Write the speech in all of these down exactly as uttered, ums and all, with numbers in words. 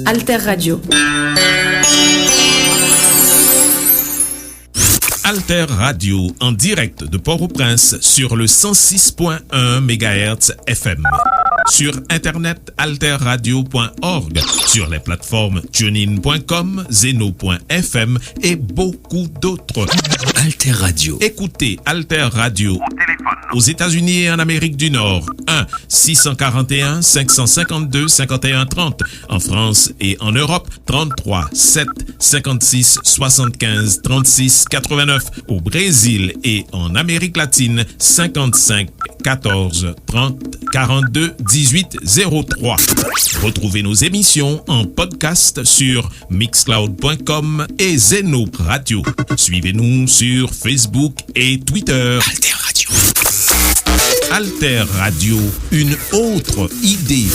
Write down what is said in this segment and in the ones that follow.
Alter Radio. Alter Radio en direct de Port-au-Prince sur le cent six point un mégahertz F M. Sur Internet, alter radio point org, sur les plateformes tunein point com, zeno point F M et beaucoup d'autres. Alter Radio. Écoutez Alter Radio aux États-Unis et en Amérique du Nord, un six cent quarante et un cinq cent cinquante-deux cinquante et un trente, en France et en Europe, trente-trois sept cinquante-six soixante-quinze trente-six quatre-vingt-neuf, au Brésil et en Amérique latine, cinquante-cinq quatorze trente quarante-deux dix-huit zéro trois. Retrouvez nos émissions en podcast sur mixcloud point com et Zeno Radio. Suivez-nous sur Facebook et Twitter. Alter Radio. Alter Radio, une autre idée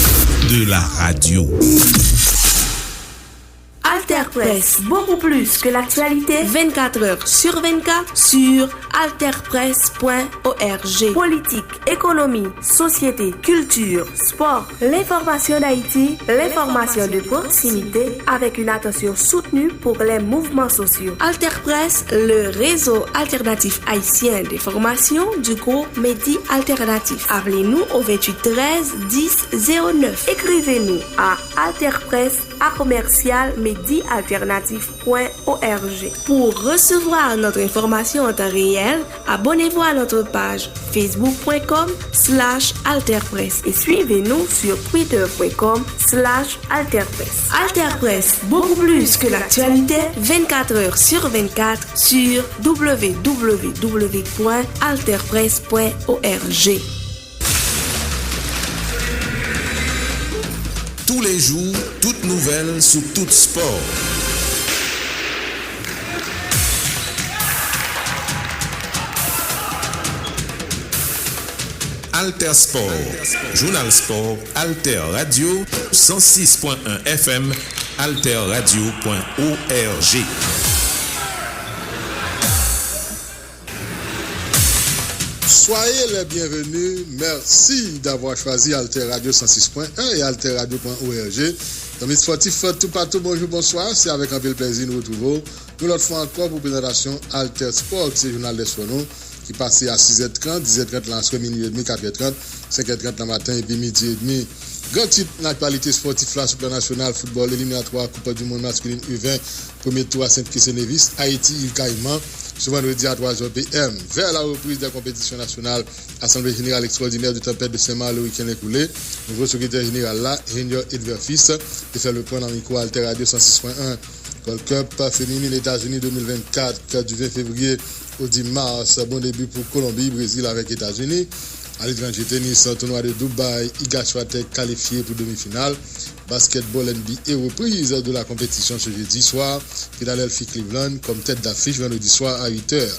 de la radio. Alter Presse, beaucoup plus que l'actualité, vingt-quatre heures sur vingt-quatre sur alter presse point org. Politique, économie, société, culture, sport, l'information d'Haïti, l'information de proximité, avec une attention soutenue pour les mouvements sociaux. Alter Presse, le réseau alternatif haïtien d'information du groupe Medi Alternatif. Appelez-nous au vingt-huit treize dix zéro neuf. Écrivez-nous à alterpresse à commercial medialternatif point org. Pour recevoir notre information en temps réel, abonnez-vous à notre page facebook point com slash alterpresse et suivez-nous sur twitter point com slash alterpresse. Alter Presse, beaucoup plus que l'actualité, vingt-quatre heures sur vingt-quatre sur w w w point alterpresse point org. Tous les jours, toute nouvelle sous tout sport. Alter Sport, Jounal Spò, Alter Radio, cent six point un F M, alter radio point org. Soyez les bienvenus. Merci d'avoir choisi Alter Radio cent six point un et alter radio point org. Zanmi spòtif toupatou, bonjou, bonswa. Se avèk anpil plèzi nou retwouve w yon lòt fwa ankò pou prezantasyon Alter Sport, se jounal lè spò nou, ki pase a sis è trant, dis è trant lan aswè, minui edmi, katrè trant, senk è trant nan maten epi midi edmi. Gran tit nan aktyalite spòtif la sou plan nasyonal, foutbòl eliminatwa Koup di Mond maskilin U ven, premye tou a Sent Kis e Nevis, Ayiti, Il Kayiman, sou vandredi a twa zè P M. Vers la reprise des compétitions nationales, Asanble Jeneral Ekstraòdinè de Tanpèt de Sen Malo wikenn ekoule, nouvo sekretè jeneral la, Junior Edver Fils, te fè le pwen nan mikwo Alter Radio san sis pwen en. Gold Cup feminin Etazini de mil vennkat, du ven fevriye au dis mas, bon debi pou Kolonbi, Brezil avèk Etazini. Aletranje, tenis, tounwa de Dubai, Iga Swiatek kalifye pou demi final. Basketball N B A, reprise de la compétition ce jeudi soir. Philadelphie Cleveland comme tête d'affiche vendredi soir à huit heures.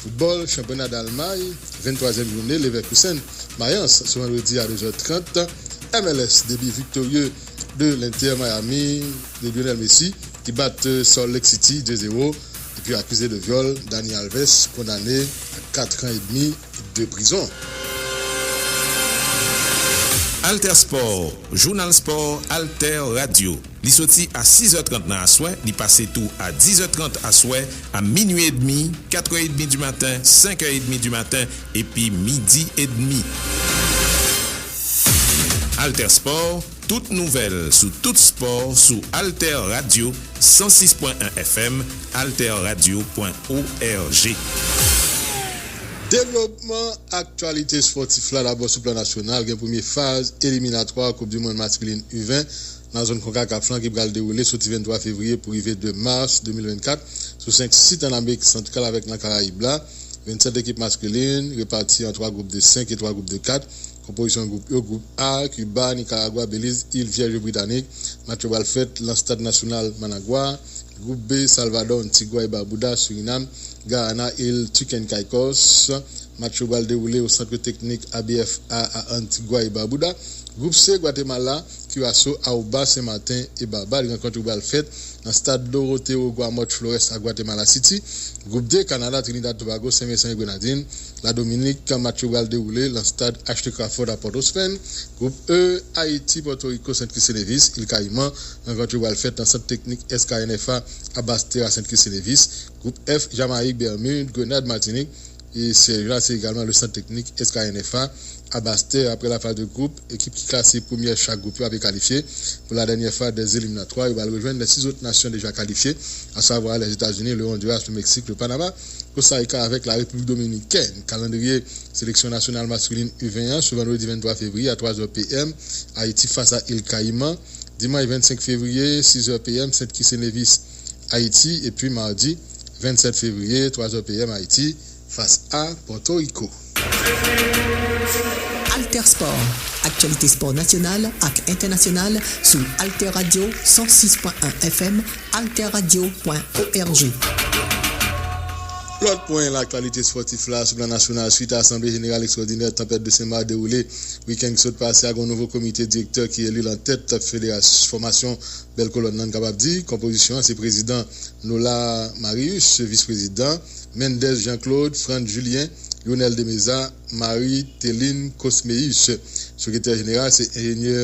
Football, championnat d'Allemagne, venntwazyèm jounen, Leverkusen, Mayence, ce vendredi à deux heures trente. M L S, début victorieux de l'Inter Miami, de Lionel Messi, ki bat, euh, Salt Lake City deux zéro, epi akize de vyòl, Dani Alves kondane a kat an edmi de prizon. Alter Sport, Jounal Spò, Alter Radio. Li soti a sis è trant nan aswè, li pase tou a dis è trant aswè, a minui edmi, kat è edmi di maten, senk è edmi di maten, epi midi edmi. Alter Sport, tout nouvèl sou tout spò sou Alter Radio san sis pwen en F M, alter radio pwen org. Devlopman aktyalite spòtif la, dabò sou plan nasyonal, gen premye faz eliminatwa Koup di Mond maskilin U ven nan zòn konkakaf lan ki pral dewoule soti venntwa fevriye pou rive de mas de mil vennkat sou senk sit an Amerik Santral avèk nan Karayib la. Vennsèt ekip maskilin repati an twa gwoup de senk e twa gwoup de kat. Konpozisyon gwoup yo, gwoup A, Kiba, Nikaragwa, Beliz, Il Vyèj yo Britanik. Match yo pral fèt lan Stad Nasyonal Managua. Gwoup B, Salvadò, Antigua e Barbuda, Surinam, Guyana, Il Turk and Caicos. Match yo pral dewoule o Centre Technique A B F A a Antigua e Barbuda. Gwoup C, Gwatemala, Curaçao, Aruba, Sen Maten e Baba. Li rankontre yo pral fèt nan stad Doroteo Guamot Flores a Guatemala City. Gwoup D, Kanada, Trinidad Tobago, Sen Vensan e Grenadin, Ladominik, match yo pral dewoule nan stad H T Crawford a Pòtoprens. Gwoup E, Ayiti, Pòtoriko, Sent Kit e Nevis, Il Kayiman. Rankontre yo pral fèt nan sant teknik S K N F A a Bastè a Sent Kit e Nevis. Gwoup F, Jamayik, Bèmid, Grenad, Matinik. E syèj la, se egalman le sant teknik S K N F A a Bastè. Apre la faz de gwoup, ekip ki klase premyè chak gwoup yo ape kalifye pou la dènyè faz dè eliminatwa. Yo pral rejwenn lè sis zòt nasyon deja kalifye, asavwa Lèzetazini, le Honduras, le Meksik, le Panama, Kosta Rika avèk la Repiblik Dominikèn. Kalandriye seleksyon nasyonal maskelin U ven an, sou vandredi venntwa fevriye a twa zè P M, Ayiti fas a Il Kayiman. Dimanch vennsenk fevriye, sis zè P M, Sent Kit e Nevis, Ayiti, epi madi vennsèt fevriye, twa zè P M, Ayiti fas a Pòtoriko. Alter Sport, aktyalite spò nasyonal ak entènasyonal sou Alter Radio san sis pwen en F M, alterradio pwen org. Lòt pwen laktyalite espòtif la sou plan nasyonal, swit a asanble jeneral ekstwòdinè Tanpèt de Senmak dewoule wikenn ki sot pase a, gen yon nouvo komite direktè ki eli nan tèt federasyon, fòmasyon Bèl Kolòn nan, n kapab di. Konpozisyon an se prezidan Nola Marius, vis prezidan Mendez Jean Claude, Frantz Julien, Lionel Demeza, Marie Théline Cosméus. Sekretè jeneral se enjenyè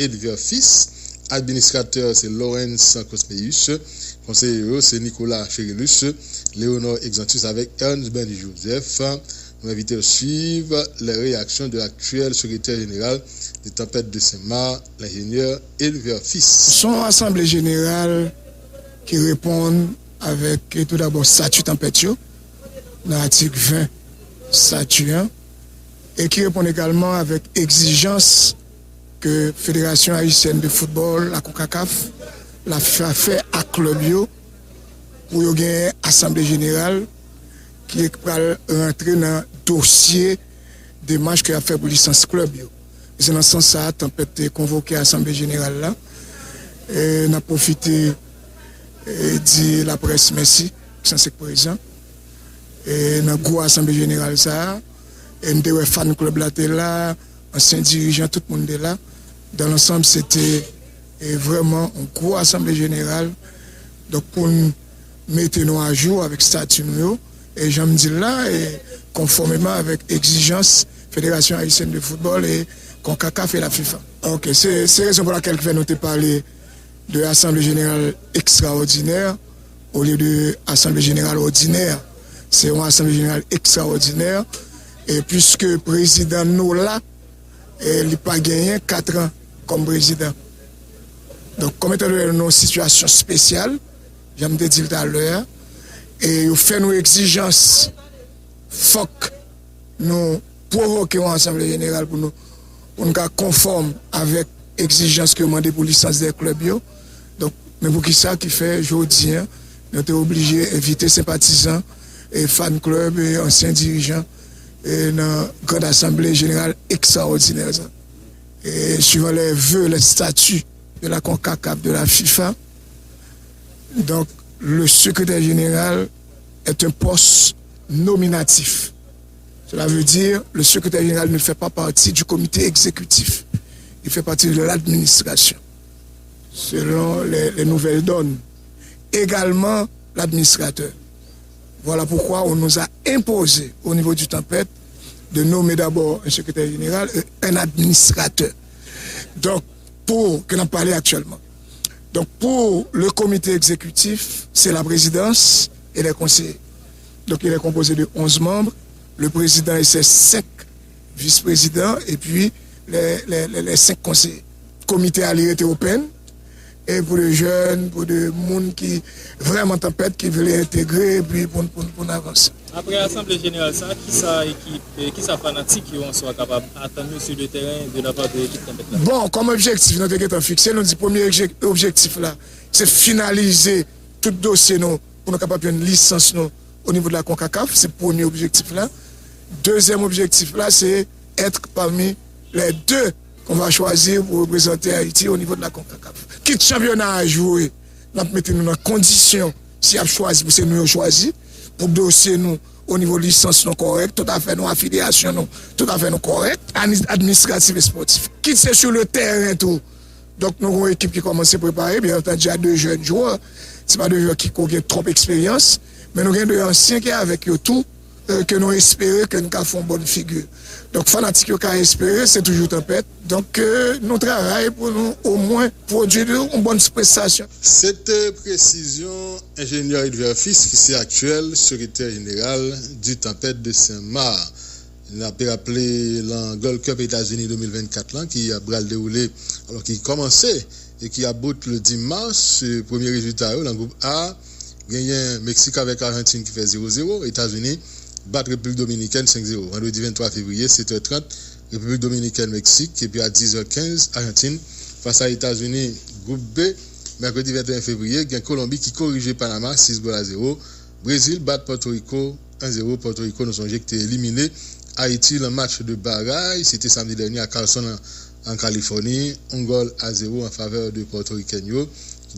Edver Fils, administratè se Lawrence Cosméus, konseye yo se Nicolas Cherilus, Léonor Exantus avèk Ernst Benny Joseph. Nou envite w swiv les réactions de l'actuel secrétaire général de Tempête de Saint-Marc, l'ingénieur Edver Fils. Se yon asanble jeneral ki reponn avèk, tou dabò, stati Tanpèt yo, nan atik ven stati an, e ki reponn egalman avèk egzijans ke Federasyon Ayisyèn de Foutbòl, la CONCACAF, la FIFA fè ak klèb yo pou yo gen asanble jeneral ki pral rantre nan dosye demach ke y ap fè pou lisans klèb yo. E se nan sans sa a Tanpèt te konvoke asanble jeneral la. E n ap pwofite e di laprès mèsi, san se k prezan. E nan gwo asanble jeneral sa a, e m te wè fan klèb la te la, ansyen dirijan, tout moun te la. Dan lansanm, se te e vrèman yon gwo asanble jeneral. Donk, pou n mete nou ajou avèk stati nou yo, e jan m di l la, e konfòmeman avèk egzijans Federasyon Ayisyèn de Foutbòl e CONCACAF e la FIFA. Ok, se, se rezon pou lakèl ki fè nou te pale de asanble jeneral ekstraòdinè olye de asanble jeneral òdinè. Se yon asanble jeneral ekstraòdinè, e piske prezidan Nola, e li pa genyen kat an kòm prezidan. Donk, kòm etan done nou nan yon sitiyasyon espesyal, jan m te di l talè a, e yo fè nou egzijans, fòk nou pwovoke yon asanble jeneral pou nou, pou nou ka konfòm avèk egzijans ke yo mande pou lisans dè klèb yo. Donk, men poukisa ki fè jodi a, nou te oblije envite senpatizan e fan klèb e ansyen dirijan e nan Grand Asanble Jeneral Ekstraòdinè sa. E suivant les vœux, les statuts de la CONCACAF, de la FIFA, donc, le secrétaire général est un poste nominatif. Cela veut dire, le secrétaire général ne fait pas partie du comité exécutif. Il fait partie de l'administration, selon les, les nouvelles donnes. Également, l'administrateur. Voilà pourquoi on nous a imposé au niveau du Tempête de nommer d'abord un secrétaire général et un administrateur. Donc, pour, que nous parlons actuellement. Donc, pour le comité exécutif, c'est la présidence et les conseillers. Donc, il est composé de onze membres, le président et ses cinq vice-présidents, et puis les, les, les, les cinq conseillers. Komite a li rete open, e pou de jèn, pou de moun ki vrèman Tanpèt, ki vle entegre, epi pou, pou, pou n avanse. Apre asanble jeneral sa, kisa ekip, eh, kisa fanatik yo an swa kapab atann yo sou le teren de la part de ekip Tanpèt la? Bon, kòm objektif nou te gentan fikse, nou di premye objek- objektif la, se finalize tout dosye nou pou nou kapab jwenn lisans nou o nivo de la CONCACAF, se premye objektif la. Dezyèm objektif la, se être parmi les deux qu'on va choisir pour représenter Haïti au niveau de la CONCACAF. Kit chanpyona a jwe, n ap mete nou nan kondisyon, si y ap chwazi, pou se nou yo chwazi, pou dosye nou O nivo lisans nou kòrèk, tout afè nou, afilyasyon nou, tout afè nou kòrèk, ani- administratif, espòtif. Kit se sou le tèren tou. Donk, nou gen yon ekip ki kòmanse prepare, byen antandi, a de jèn jwè. Se pa de jwè ki ko gen twòp eksperyans, men nou gen de ansyen ki avèk yo tou, eh, ke nou espere ke nou ka fè yon bòn figi. Donk, fanatik yo ka espere, se toujou tanpèt. Donk, eh, nou travay pou nou omwen pwodui yon bòn prestasyon. Se te presizyon enjenyè Edver Fils, ki se aktyèl sekretè jeneral di Tempête de Saint-Marc. N ap raple, lan Gold Cup Etazini de mil vennkat lan, ki ap pral dewoule, alò ki kòmanse e ki ap bout le dis mas, eh, premye rezilta yo, lan gwoup A, genyen Meksik avèk Ajantin ki fè zewo zewo, Etazini bat Repiblik Dominikèn senk zewo. Vandredi venntwa fevriye, sèt è trant, Repiblik Dominikèn, Meksik, epi a diz è kenz, Ajantin fas a Etazini. Gwoup B, mèkredi venteyen fevriye, gen Kolonbi ki korije Panama sis gòl a zewo. Brezil bat Pòtoriko en zewo. Pòtoriko, nou sonje, ki te elimine Ayiti lan match de baraj, se te samdi dènye a Carson, an, an Kalifòni, yon gòl a zewo an favè de Pòtorikèn yo.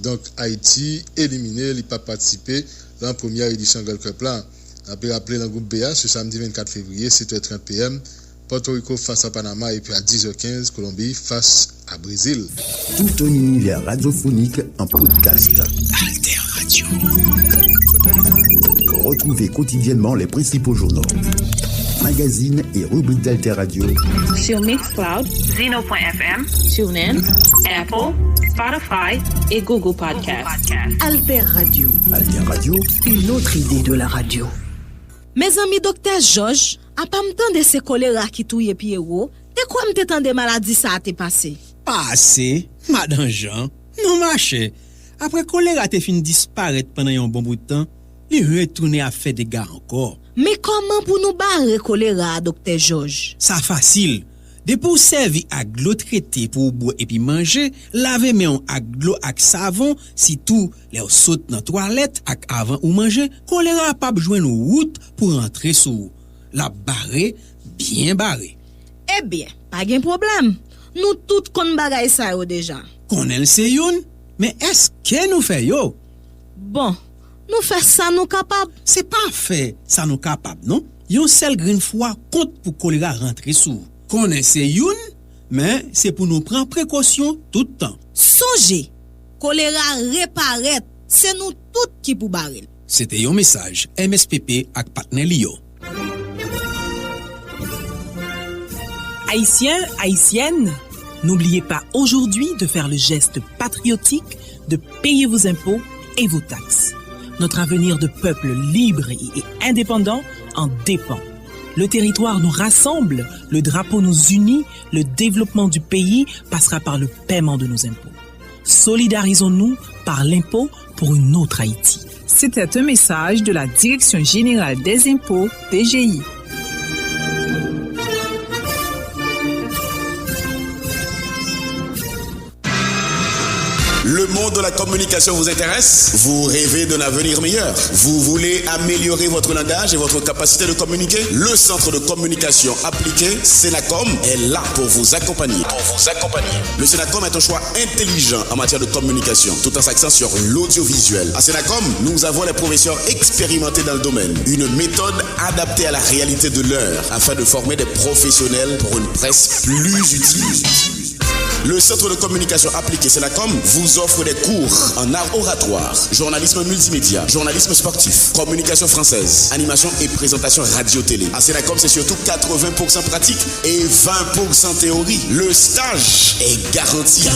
Donk, Ayiti elimine, li p ap patisipe lan premyè edisyon Gold Cup la. N ap raple, lan gwoup B a, se samdi vennkat fevriye, sèt è trant P M, Pòtoriko fas a Panama, epi a diz è kenz, Kolonbi fas à Brésil. Tout un univers radiophonique en podcast. Alter Radio. Retrouvez quotidiennement les principaux journaux, magazines et rubriques d'Alter Radio. Sur Mixcloud, Zeno point F M, TuneIn, Apple, Spotify et Google Podcasts. Alter Radio. Alter Radio. Une autre idée de la radio. Mezanmi, Doktè Jòj, apa m tande se kolera ki touye Pyero, te kwè m te tande maladi sa a te pase. Pase, madan Jan, nou mache. Apre kolera te fin disparèt pandan yon bon bout tan, li retounen ap fè dega ankò. Men kòman pou nou bare kolera a, Doktè Jòj? Sa fasil. Depi w sèvi ak dlo trete pou w bwè epi manje, lave men w ak dlo ak savon, sitou lè w sot nan twalèt ak avan ou manje, kolera p ap jwenn wout pou rantre sou ou. L ap bare, byen bare. Ebyen, pa gen pwoblèm. Nou tout konn bagay sa yo deja. Konnen l se youn, men èske nou fè yo? Bon, nou fè sa nou kapab. Se pa fè sa nou kapab, non. Yon sèl grenn fwa kont pou kolera rantre sou ou. Konnen se youn, men se pou nou pran prekosyon tout tan. Sonje, kolera reparèt, se nou tout ki pou bare l. Se te yon mesaj M S P P ak patnè li yo. Haïtiens, Haïtiennes, n'oubliez pas aujourd'hui de faire le geste patriotique de payer vos impôts et vos taxes. Notre avenir de peuple libre et indépendant en dépend. Le territoire nous rassemble, le drapeau nous unit, le développement du pays passera par le paiement de nos impôts. Solidarisons-nous par l'impôt pour une autre Haïti. C'était un message de la Direction générale des impôts, D G I. Le monde de la communication vous intéresse ? Vous rêvez d'un avenir meilleur ? Vous voulez améliorer votre langage et votre capacité de communiquer ? Le Centre de communication appliquée, Senacom, est là pour vous accompagner. Pour vous accompagner. Le Senacom est un choix intelligent en matière de communication, tout en s'axant sur l'audiovisuel. À Senacom, nous avons les professeurs expérimentés dans le domaine, une méthode adaptée à la réalité de l'heure afin de former des professionnels pour une presse plus utile. Le Centre de communication appliquée Senacom vous offre des cours en art oratoire, journalisme multimédia, journalisme sportif, communication française, animation et présentation radio-télé. À Senacom, c'est surtout quatre-vingts pour cent pratique et vingt pour cent théorie. Le stage est garanti.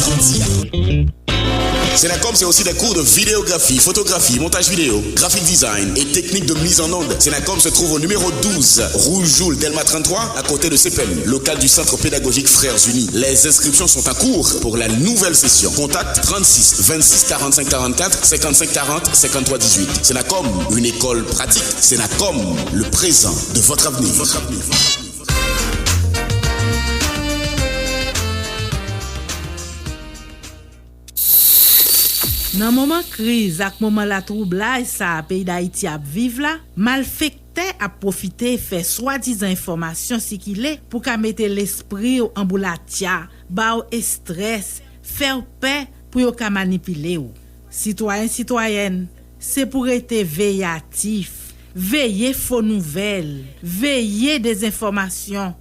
Senacom, c'est aussi des cours de vidéographie, photographie, montage vidéo, graphic design et technique de mise en onde. Senacom se trouve au numéro douze, rue Jules Delma trente-trois, à côté de C P M, local du Centre pédagogique Frères Unis. Les inscriptions sont en cours pour la nouvelle session. Contact trente-six vingt-six quarante-cinq quarante-quatre cinquante-cinq quarante cinquante-trois dix-huit. Senacom, une école pratique. Senacom, le présent de votre avenir. Nan moman kriz ak moman latwoublay sa a peyi Dayiti ap viv la, malfektè ap pwofite fè swadizan enfòmasyon sikile pou ka mete lespri w anboulatya, ba w estrès, fè w pè pou yo ka manipile w. Sitwayen, sitwayèn, se pou rete veyatif, Veye fo nouvèl, veye dezenfòmasyon,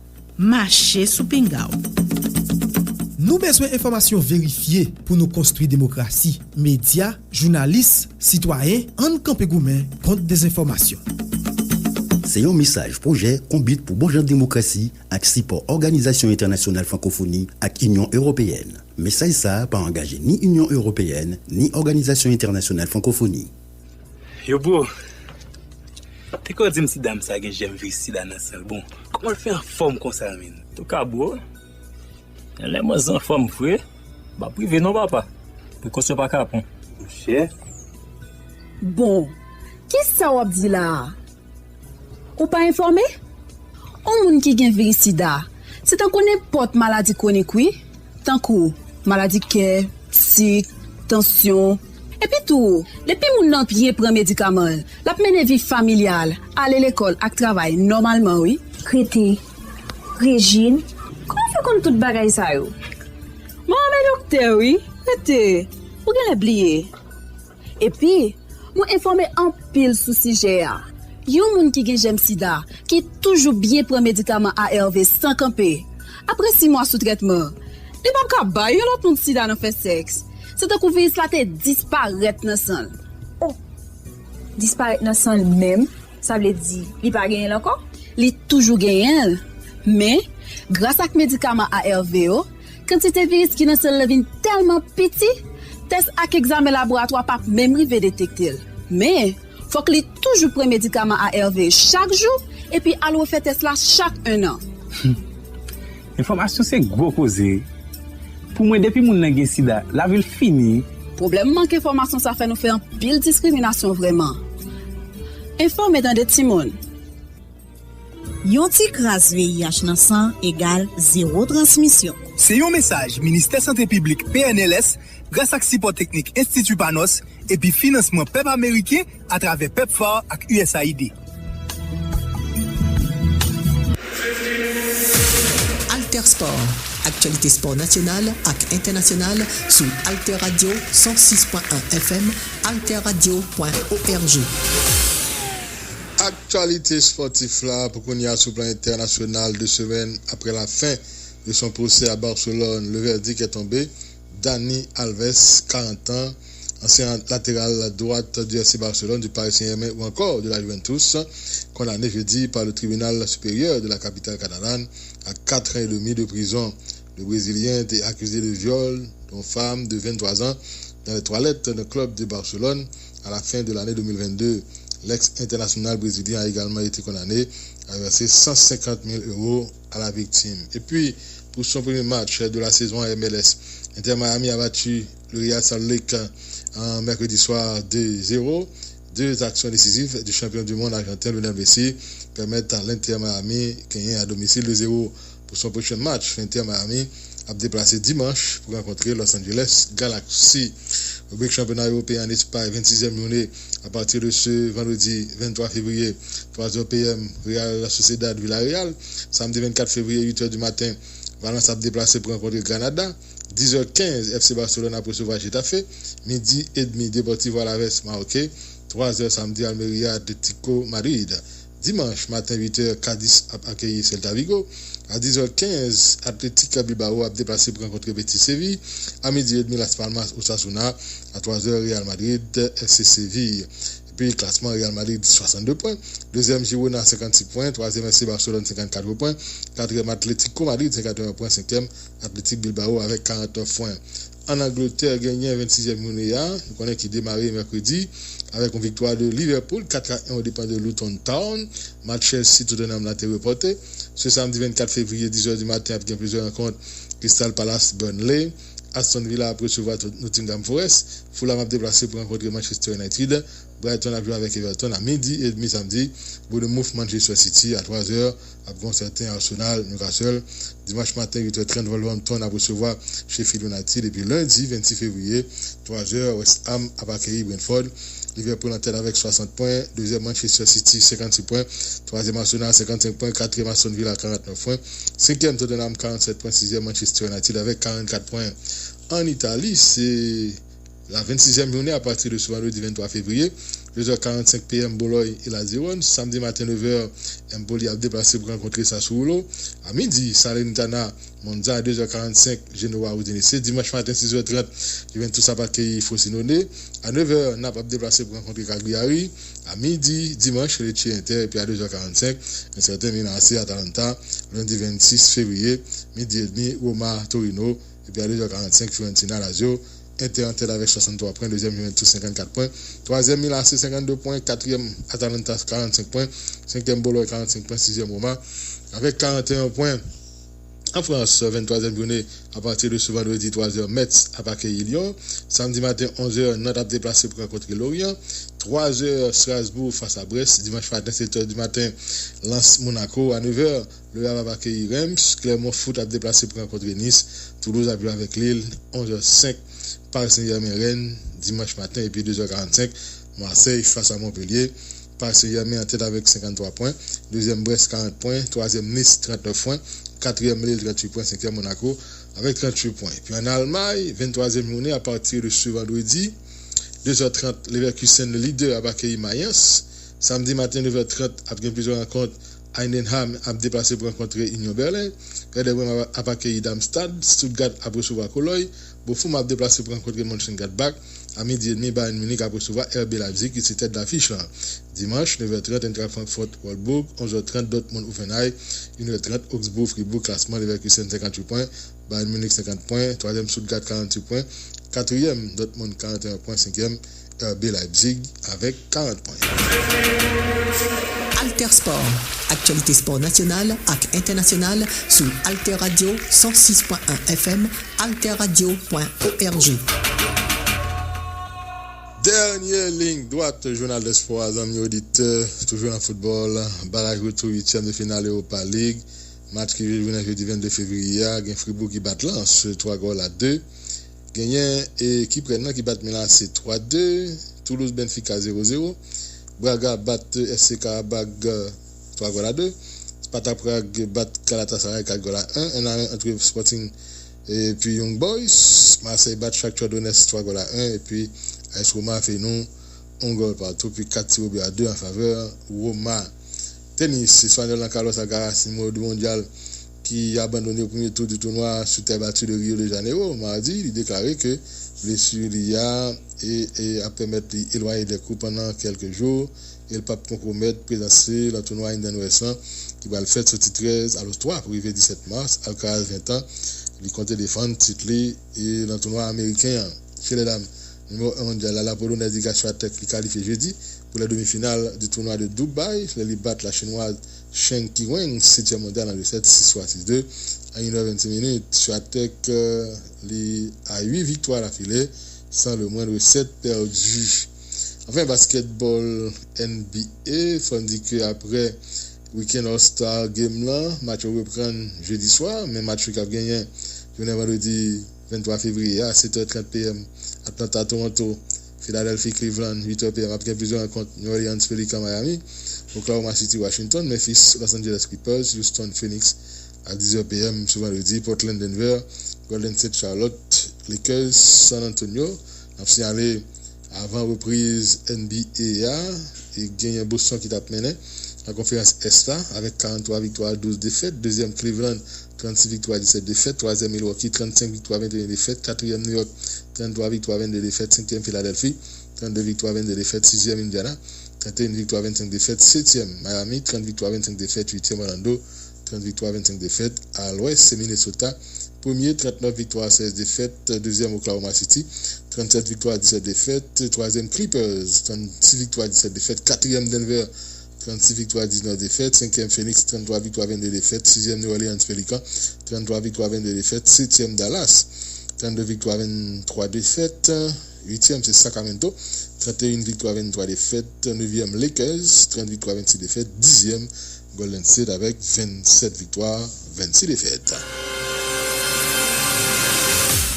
mache sou pinga w. Nou bezwen enfòmasyon verifye pou nou konstwi demokrasi. Medya, jounalis, sitwayen, ann kanpe goumen kont dezenfòmasyon. Se yon mesaj pwojè Konbit pou Bon Jan Demokrasi ak sipò Òganizasyon Entènasyonal Frankofoni ak Inyon Ewopeyèn. Mesaj sa a pa angaje ni Inyon Ewopeyèn, ni Òganizasyon Entènasyonal Frankofoni. Yo bro, te kwè w di m si dam sa gen jèm viris sida nan san l, bon, kòman l fè anfòm konsa menn? Antouka bro, lè mwen anfòm vre, m ap rive non papa. Prekosyon pa ka pran. Monchè. Bon, kisa w ap di la a? Ou pa enfòme? On moun ki gen viris sida, se tankou nenpòt maladi kwonik wi, tankou maladi kè, sik, tansyon. Epi tou, depi moun nan byen pran medikaman l, l ap mennen vi familyal, ale lekòl ak travay nòmalman wi. Rete, Rejin, kòman w fè konn tout bagay sa yo? Mwen renmen doktè wi, rete, ou genlè bliye. Epi, mwen enfòme anpil sou sijè a. Yon moun ki gen jèm sida, ki toujou byen pran medikaman A R V san kanpe, apre sis mwa sou trètman, li p ap ka bay yon lòt moun sida nan fè sèks. Se tankou viris la te disparèt nan san l. Oh! Disparèt nan san l menm? Sa vle di, li pa genyen l ankò? Li toujou genyen l. Men, gras ak medikaman A R V yo, kantite viris ki nan san l lan vin tèlman piti, tès ak egzamen laboratwa p ap menm rive detekte l. Men, fòk li toujou pran medikaman A R V chak jou epi al refè tès la chak en an. Enfòmasyon se gwo koze. Pou mwen, depi moun nan gen sida, lavi l fini. Pwoblèm mank enfòmasyon sa fè nou fè anpil diskriminasyon vrèman. Enfòme tande timoun. Yon ti kras V I H nan san egal zewo transmisyon. Se yon mesaj Ministè Sante Piblik, P N L S, gras ak sipò teknik Enstiti Panos epi finansman pèp ameriken atravè PEPFAR ak U S A I D. Alter Sport, aktyalite spò nasyonal ak entènasyonal sou Alter Radio san sis pwen en F M, alterradio pwen org. Aktyalite spòtif la pou kounye a sou plan entènasyonal, de semèn apre la fen de son pwosè a Barcelone, le verdict est tombé. Dani Alves, quarante ans, ancien latéral droite du F C Barcelone, du Paris Saint-Germain ou encore de la Juventus, condamné jeudi par le tribunal supérieur de la capitale catalane à quatre ans et demi de prison. Le Brésilien était accusé de viol d'une femme de vingt-trois ans dans les toilettes d'un club de Barcelone à la fin de l'année deux mille vingt-deux. L'ex-international brésilien a également été condamné à verser cent cinquante mille euros à la victime. Et puis, pour son premier match de la saison en M L S, Inter Miami a battu le Real Salt Lake en mercredi soir deux zéro. Deux actions décisives du champion du monde argentin Lionel Messi permettent à l'Inter Miami gagner à domicile deux zéro. Pour son prochain match, Inter Miami ap deplase dimanch pou rankontre Los Angeles Galaxy. Ribrik chanpyona ewopeyen an Espay, vennsizyèm jounen, apati de se vandredi venntwa fevriye, twa zè P M, Real Sociedad Villarreal. Samdi vennkat fevriye, uit è di maten, Valence ap deplase pou rankontre Granada. Diz è kenz, F C Barcelone ap resevwa Getafe. Midi edmi, Deportivo Alaves Maroke. Twa zè samdi, Almeria Atletico Madrid. Dimanch maten, uit è, Cadiz ap akeyi Celta Vigo. A diz è kenz, Athletic Bilbao ap deplase pou rankontre Betis Seville. A midi edmi, Las Palmas Osasuna. A twa zè, Real Madrid F C Seville. Epi klasman, Real Madrid swasannde pwen, dezyèm Girona senkannsis pwen, twazyèm F C Barcelone senkannkat pwen, katriyèm Atletico Madrid senkannteyen pwen, senkyèm Athletic Bilbao avèk karantnèf pwen. Ann Angletè, genyen vennsizyèm jounen an, nou konnen ki demare mèkredi avèk yon viktwa de Liverpool kat a en o depan de Luton Town. Match Chelsea Tottenham la te repòte. Se samdi vennkat fevriye, diz è di maten, ap gen plizyè rankont: Crystal Palace Burnley, Aston Villa ap resevwa Nottingham Forest, Fulham ap deplase pou rankontre Manchester United, Brighton ap jwe avèk Everton a midi edmi samdi, Bournemouth Manchester City a twa zè, ap gen yon sèten Arsenal Newcastle. Dimanch maten, uit è trant, Wolverhampton ap resevwa Sheffield United, epi lendi vennsis fevriye, twa zè, West Ham ap akeyi Brentford. Liverpool an tèt avèk swasant pwen, dezyèm Manchester City senkannsis pwen, twazyèm Arsenal senkannsenk pwen, katriyèm Aston Villa karantnèf pwen, senkyèm Tottenham karannsèt pwen, sizyèm Manchester United avèk karannkat pwen. Ann Itali, se La vennsizyèm jounen apati de se vandredi venntwa fevriye, de zè karannsenk P M Boulogne e Lazio. Samdi maten nevè, Empoli ap deplase pou rankontre Sassuolo. A midi, Salernitana Monza, de zè karannsenk Genoa Udinese. Dimanch maten sizè trant, Juventus ap akeyi Frosinone. A nevè, Naples ap deplase pou rankontre Cagliari. A midi dimanch, Lecce Inter, epi a de zè karannsenk, ensèten Milan A C Atalanta. Lendi vennsis fevriye, midi edmi, Roma Torino, epi a de zè karannsenk, Fiorentina Lazio. Inter an tèt avèk swasanntwa pwen, dezyèm Juventus senkannkat pwen, twazyèm Milan A C senkannde pwen, katriyèm Atalanta karannsenk pwen, senkyèm Bologne karannsenk pwen, sizyèm Roma avèk karanteyen pwen. An Frans, venntwazyèm jounen, apati de se vandredi twazè, Metz ap akeyi Lyon. Samdi maten onzè, Nantes ap deplase pou rankontre Lorient. Twazè, Strasbourg fas a Brest. Dimanch maten, setè di maten, Lens Monaco. A nevè, Le Havre ap akeyi Reims. Clermont Foot ap deplase pou rankontre Nice. Toulouse ap jwe avèk Lille. Onzè senk, Paris Saint-Germain Rennes. Dimanch maten, epi dezè karannsenk, Marseille fas a Montpellier. Paris Saint-Germain an tèt avèk senkanntwa pwen, dezyèm Brest karant pwen, twazyèm Nice trantnèf pwen, katriyèm Lille tranntuit pwen, senkyèm Monaco avèk tranntuit pwen. Epi an Almay, venntwazyèm jounen, apati de se vandredi, dezè trant, Leverkusen lidè ap akeyi Mayans. Samdi maten, nevè trant, ap gen plizyè rankont. Heidenheim ap deplase pou rankontre Union Berlin. Werder Bremen ap akeyi Darmstadt. Stuttgart ap resevwa Cologne. Bochum ap deplase pou rankontre Mönchengladbach. A midi edmi, Bayern Munich ap resevwa R B Leipzig ki se tèt dafich lan. Dimanch, nevè trant, Eintracht Frankfurt Wolfsburg, onzè trant, Dortmund Hoffenheim, inè trant, Augsburg Fribourg. Klasman, Leverkusen senkanntuit pwen, Bayern Munich senkant pwen, twazyèm Stuttgart karanntuit pwen, katriyèm Dortmund karanteyen pwen, senkyèm R B Leipzig avèk karant pwen. Alter Sport, aktyalite spò nasyonal ak entènasyonal sou Alter Radio san sis pwen en F M, alterradio pwen org. Dènye liy dwat, jounal de spò a, zanmi oditè, toujou nan foutbòl, baraj retou uityèm de final Europa League, match ki jwe jounen jedi vennde fevriye a, gen Fribourg ki bat Lens twa gòl a de, genyen e Kipren nan ki bat Milan A C twa de, Toulouse Benfica zewo zewo, Braga bat S C Karabag twa gòl a de, Sparta Prag bat Galatasaray kat gòl a en, en a en ant Sporting epi Young Boys, Marseille bat Shakhtar Donetsk twa gòl a en, epi A S Roma fè nou yon gòl patou, pi kat tir au but a de an favè Roma. Tenis, Espanyòl lan Carlos Alcaraz, nimewo de mondyal, ki abandone premye tou di tounwa sou tè bati de Rio de Janeiro madi, li deklare ke blesi li a e, e ap pèmèt li elwaye de kou pandan kèlke jou e l p ap konpwomèt prezans li lan tounwa Indian Wells lan ki pral fèt soti trèz, alò twa pou rive disèt mas. Alcaraz, ven tan, li konte defann tit li e lan tounwa ameriken an. Mesye, medam, nimewo en mondyal la, la Polonèz Iga Swiatek, li kalifye jedi pou lè demi final di tounwa de Dubai, lè li bat la Chinwaz Chen Qiwen, setyèm mondyal an de sèt, sis twa, sis de, a inè vennsis minit. Swiatek, euh, li a uit viktwa dafile, san le mwendre sèt pèdi. Anfen, basketball N B A, fò n di ke aprè wikenn All-Star Game lan, match yo reprann jedi swa, men match yo k ap genyen jounen vandredi venntwa fevriye a, sèt è trant P M, Atlanta, Toronto, Philadelphie, Cleveland, uit è P M, ap gen plizyè rankont, New Orleans, Pelicans, Miami, Oklahoma City, Washington, Memphis, Los Angeles Clippers, Houston, Phoenix, a diz è P M sou vandredi, Portland, Denver, Golden State, Charlotte, Lakers, San Antonio. N ap siyale, avan repriz N B A a, e genyen Boston ki t ap mennen nan konferans Ès la avèk karannntwa viktwa, douz defèt. Dezyèm, Cleveland, trannsis viktwa, disèt defèt. Twazyèm, Milwaukee, trannsenk viktwa, venteyen defèt. Katriyèm, New York, trannntwa viktwa, vennde defèt. Senkyèm, Philadelphie, trannde viktwa, vennde defèt. Sizyèm, Indiana, trannteyen viktwa, vennsenk defèt. Setyèm, Miami, trant viktwa, vennsenk defèt. Uityèm, Orlando, trant viktwa, vennsenk defèt. A lwès, se Minnesota, premye, trannèf viktwa, sèz defèt. Dezyèm, Oklahoma City, trannsèt viktwa, disèt defèt. Twazyèm, Clippers, trannsis viktwa, disèt defèt. Katriyèm, Denver, trannsis viktwa, diznèf defèt. Senkyèm, Phoenix, tranntwa viktwa, vennde defèt. Sizyèm, New Orleans Pelicans, tranntwa viktwa, vennde defèt. Setyèm, Dallas, trannde viktwa, venntwa defèt. Uityèm, se Sacramento, trannteyen viktwa, venntwa defèt. Nevyèm, Lakers, trant viktwa, vennsis defèt. Dizyèm, Golden State avèk vennsèt viktwa, vennsis defèt.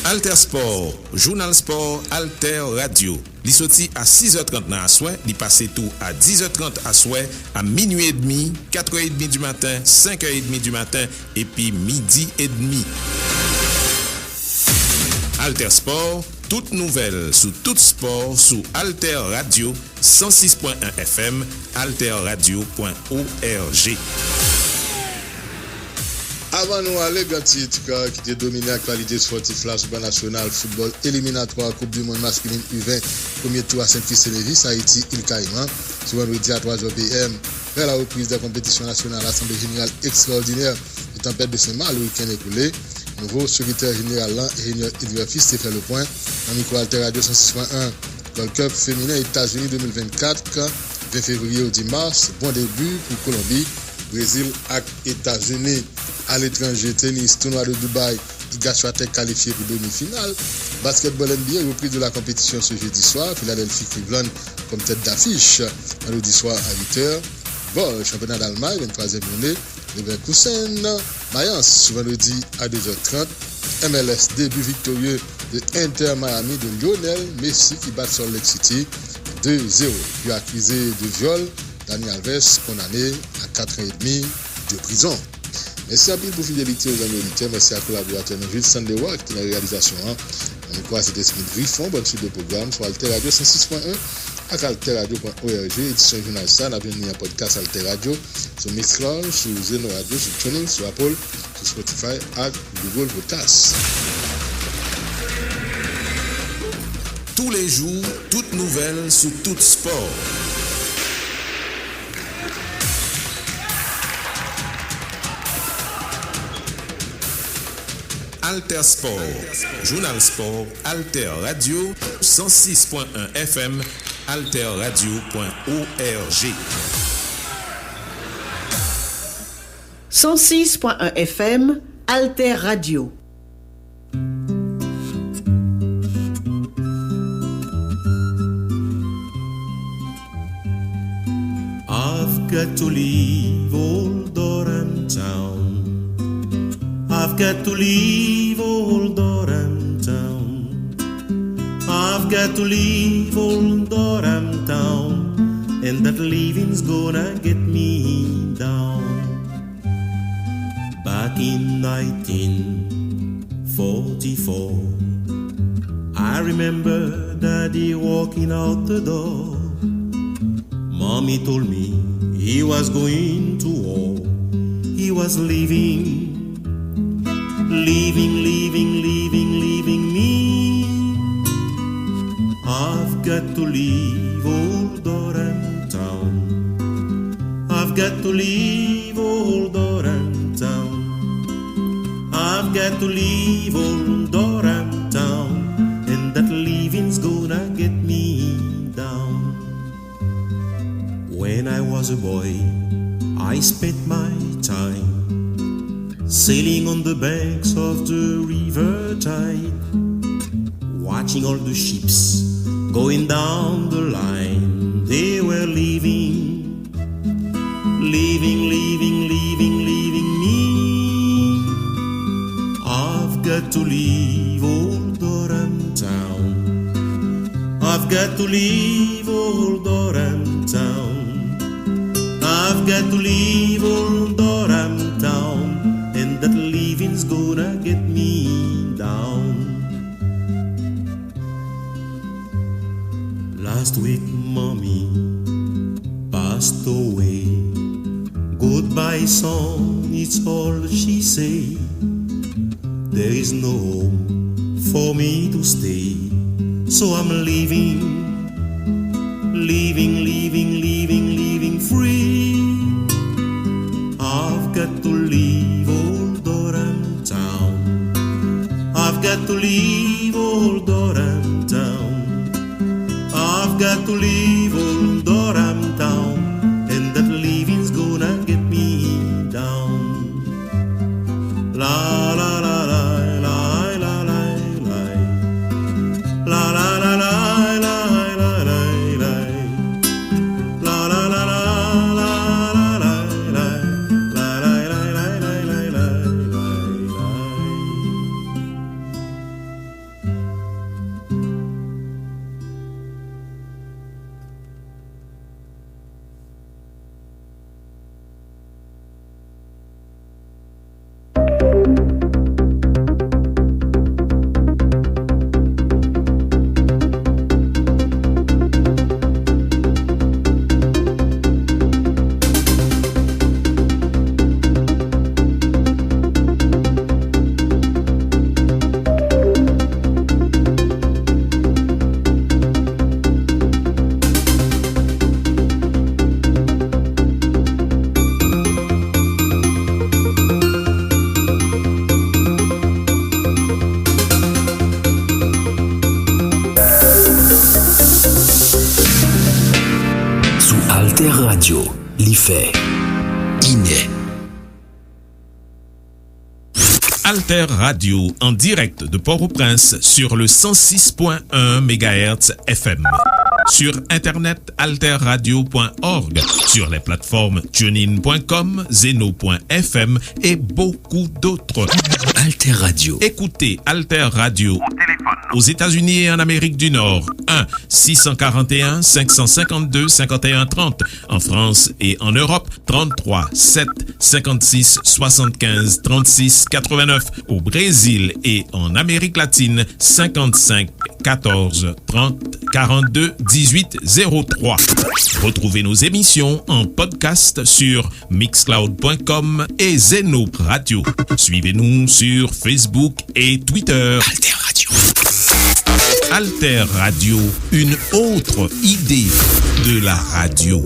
Alter Sport, jounal spò Alter Radio. Li soti a sis è trant nan aswè, li pase tou a diz è trant aswè, a minui edmi, kat è edmi di maten, senk è edmi di maten, epi midi edmi. Alter Sport, Tout nouvèl sou tout spò sou Alter Radio san sis pwen en F M, alterradio pwen org. Avan nou ale, gran tit ki te domine aktyalite spòtif la sou plan nasyonal, foutbòl eliminatwa Koup di Mond maskilin U ven, premye tou a Sent Kris Levis, Ayiti, Il Kayiman, sou vandredi a twa zè P M. Après la reprise des compétitions nationales, Asanble Jeneral Ekstraòdinè de Tanpèt de Sen Mak le wikenn ekoule, nouvo sekretè jeneral la, Enjenyè Edver Fils, te fè le pwen nan mikwo Alter Radio san sis pwen en. Gold Cup feminen Etazini de mil vennkat, ven fevriye o dis mas, bon debi pou Kolonbi, Brezil ak Etazini. Aletranje, tenis, tounwa de Dubaï, Iga Swiatek kalifye pou demi final. Basketball N B A, reprise de la compétition ce jeudi soir, Philadelphie Cleveland comme tête d'affiche vendredi soir à huit heures. Vol, championnat d'Allemagne, vingt-troisième journée, Leverkusen, Mayence, sou vandredi a de zè trant. M L S, début victorieux de Inter Miami de Lionel Messi ki bat Salt Lake City de zero. Li akize de vyòl, Dani Alves kondane a kat an edmi de prizon. Mèsi anpil pou fidelite w zanmi oditè, mèsi a kolaboratè nou Jules Sandleroy ki te nan reyalizasyon an. Nan mikwo a se te Smith Griffon, bonne suite de pwogram sou Alter Radio san sis pwen en ak alterradio pwen org. Edisyon jounal sa n ap jwenn li an podcast Alter Radio, sou Mixcloud, sou Zeno Radio, sou TuneIn, sou Apple, sou Spotify ak Google Podcast. Tous les jours, toute nouvelle sous tout sport. Alter Sport, jounal spò, Alter Radio, san sis pwen en F M, alterradio pwen org. San sis pwen en F M, Alter Radio. I've got to leave old Durham Town. I've got to leave old Durham Town. I've got to leave old Durham Town. And that leaving's gonna get me down. Back in nineteen forty-four, I remember Daddy walking out the door. Mommy told me he was going to war. He was leaving, leaving, leaving, leaving, leaving me. I've got to leave old Durham Town. I've got to leave old Durham Town. I've got to leave old Durham Town. And that leaving's gonna get me down. When I was a boy, I spent my time sailing on the banks of the river Tyne, watching all the ships going down the line. They were leaving, leaving, leaving, leaving, leaving me. I've got to leave old Durham Town. I've got to leave old Durham Town. I've got to leave old Durham Town. And that leaving's gonna get me down. Last week, mommy passed away. Goodbye, son, it's all she say. There is no home for me to stay. So I'm leaving, leaving, leaving, leaving, leaving free. I've got to leave old Durham Town. I've got to leave old Durham Town. I've got to leave old Durham Town. And that leaving's gonna get me down. La la la la la la la la. La la la la la la la la. La la la la la la la la. Alter Radio, li fè inè. Alter Radio en direct de Port-au-Prince sur le cent six point un mégahertz F M. Sur Internet, alter radio point org, sur les plateformes tunein point com, zeno point F M et beaucoup d'autres. Alter Radio. Écoutez Alter Radio aux États-Unis et en Amérique du Nord, un six cent quarante et un cinq cent cinquante-deux cinquante et un trente, en France et en Europe, trente-trois sept cinquante-six soixante-quinze trente-six quatre-vingt-neuf, au Brésil et en Amérique latine, cinquante-cinq quatorze trente quarante-deux dix-huit zéro trois. Retrouvez nos émissions en podcast sur mixcloud point com et Zeno Radio. Suivez-nous sur Facebook et Twitter. Alter Radio. Alter Radio, une autre idée de la radio.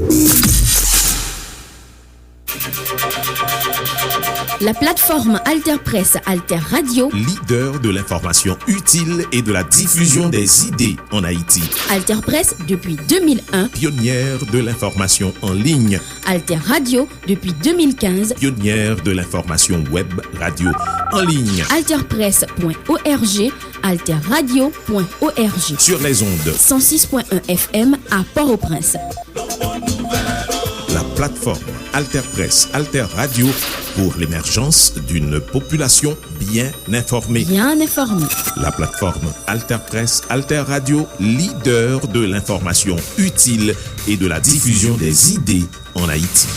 La plateforme Alter Presse, Alter Radio. Leader de l'information utile et de la diffusion des idées en Haïti. Alter Presse depuis deux mille un. Pionnière de l'information en ligne. Alter Radio depuis deux mille quinze. Pionnière de l'information web radio en ligne. Alter presse point org, alter radio point org. Sur les ondes. Cent six point un F M à Port-au-Prince. La plateforme Alter Presse, Alter Radio pour l'émergence d'une population bien informée. Bien informée. La plateforme Alter Presse, Alter Radio, leader de l'information utile et de la diffusion des idées en Haïti.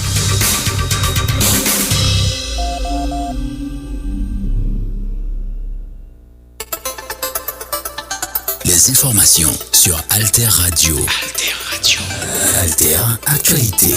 Les informations sur Alter Radio. Alter Radio. Alter Actualité.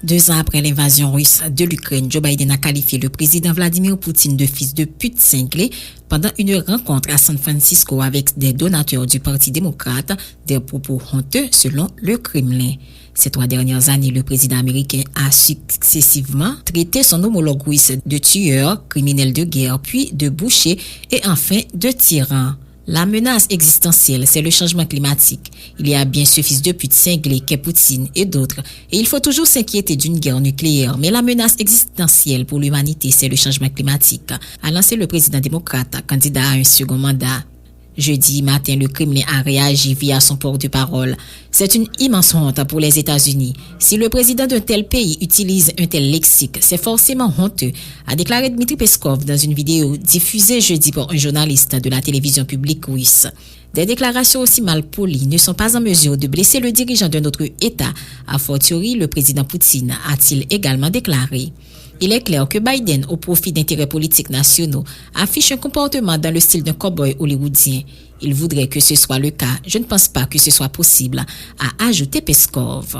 Deux ans après l'invasion russe de l'Ukraine, Joe Biden a qualifié le président Vladimir Poutine de fils de pute cinglé pendant une rencontre à San Francisco avec des donateurs du Parti démocrate, des propos honteux selon le Kremlin. Ces trois dernières années, le président américain a successivement traité son homologue russe de tueur, criminel de guerre, puis de boucher et enfin de tyran. La menace existentielle, c'est le changement climatique. Il y a bien ce fils de pute cinglé qu'est Poutine et d'autres, et il faut toujours s'inquiéter d'une guerre nucléaire, mais la menace existentielle pour l'humanité, c'est le changement climatique, a lancé le président démocrate, candidat à un second mandat. Jeudi matin, le Kremlin a réagi via son porte-parole. C'est une immense honte pour les États-Unis. Si le président d'un tel pays utilise un tel lexique, c'est forcément honteux, a déclaré Dmitri Peskov dans une vidéo diffusée jeudi par un journaliste de la télévision publique russe. Des déclarations aussi mal polies ne sont pas en mesure de blesser le dirigeant d'un autre État, a fortiori le président Poutine, a-t-il également déclaré. Il est clair que Biden, au profit d'intérêts politiques nationaux, affiche un comportement dans le style d'un cow-boy hollywoodien. Il voudrait que ce soit le cas. Je ne pense pas que ce soit possible, a ajouté Peskov.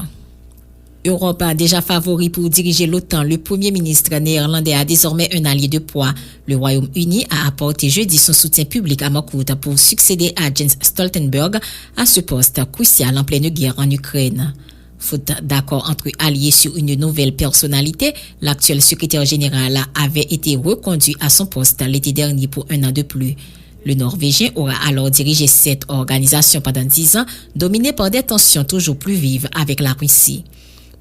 Europe, déjà favori pour diriger l'OTAN, le premier ministre néerlandais a désormais un allié de poids. Le Royaume-Uni a apporté jeudi son soutien public à Mark Rutte pour succéder à Jens Stoltenberg à ce poste crucial en pleine guerre en Ukraine. Faute d'accord entre alliés sur une nouvelle personnalité, l'actuel secrétaire général avait été reconduit à son poste l'été dernier pour un an de plus. Le Norvégien aura alors dirigé cette organisation pendant dix ans, dominée par des tensions toujours plus vives avec la Russie.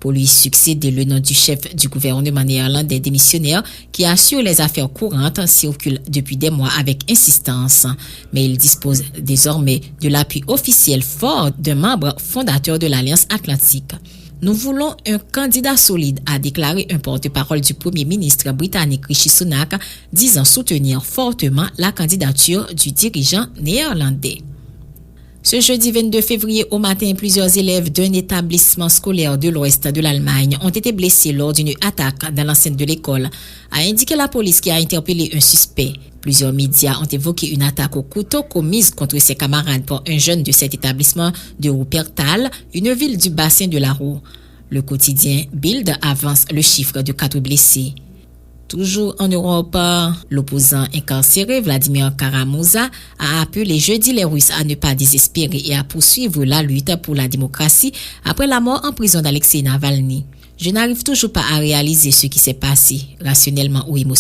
Pour lui succéder, le nom du chef du gouvernement néerlandais démissionnaire qui assure les affaires courantes circule depuis des mois avec insistance. Mais il dispose désormais de l'appui officiel fort d'un membre fondateur de l'Alliance Atlantique. Nous voulons un candidat solide, a déclaré un porte-parole du Premier ministre britannique Rishi Sunak, disant soutenir fortement la candidature du dirigeant néerlandais. Ce jeudi vingt-deux février au matin, plusieurs élèves d'un établissement scolaire de l'ouest de l'Allemagne ont été blessés lors d'une attaque dans l'enceinte de l'école, a indiqué la police qui a interpellé un suspect. Plusieurs médias ont évoqué une attaque au couteau commise contre ses camarades par un jeune de cet établissement de Wuppertal, une ville du bassin de la Ruhr. Le quotidien Bild avance le chiffre de quatre blessés. Toujours en Europe, l'opposant incarcéré Vladimir Caramoza a appelé jeudi les Russes à ne pas désespérer et à poursuivre la lutte pour la démocratie après la mort en prison d'Alexei Navalny. Je n'arrive toujours pas à réaliser ce qui s'est passé, rationnellement ou émotionnellement.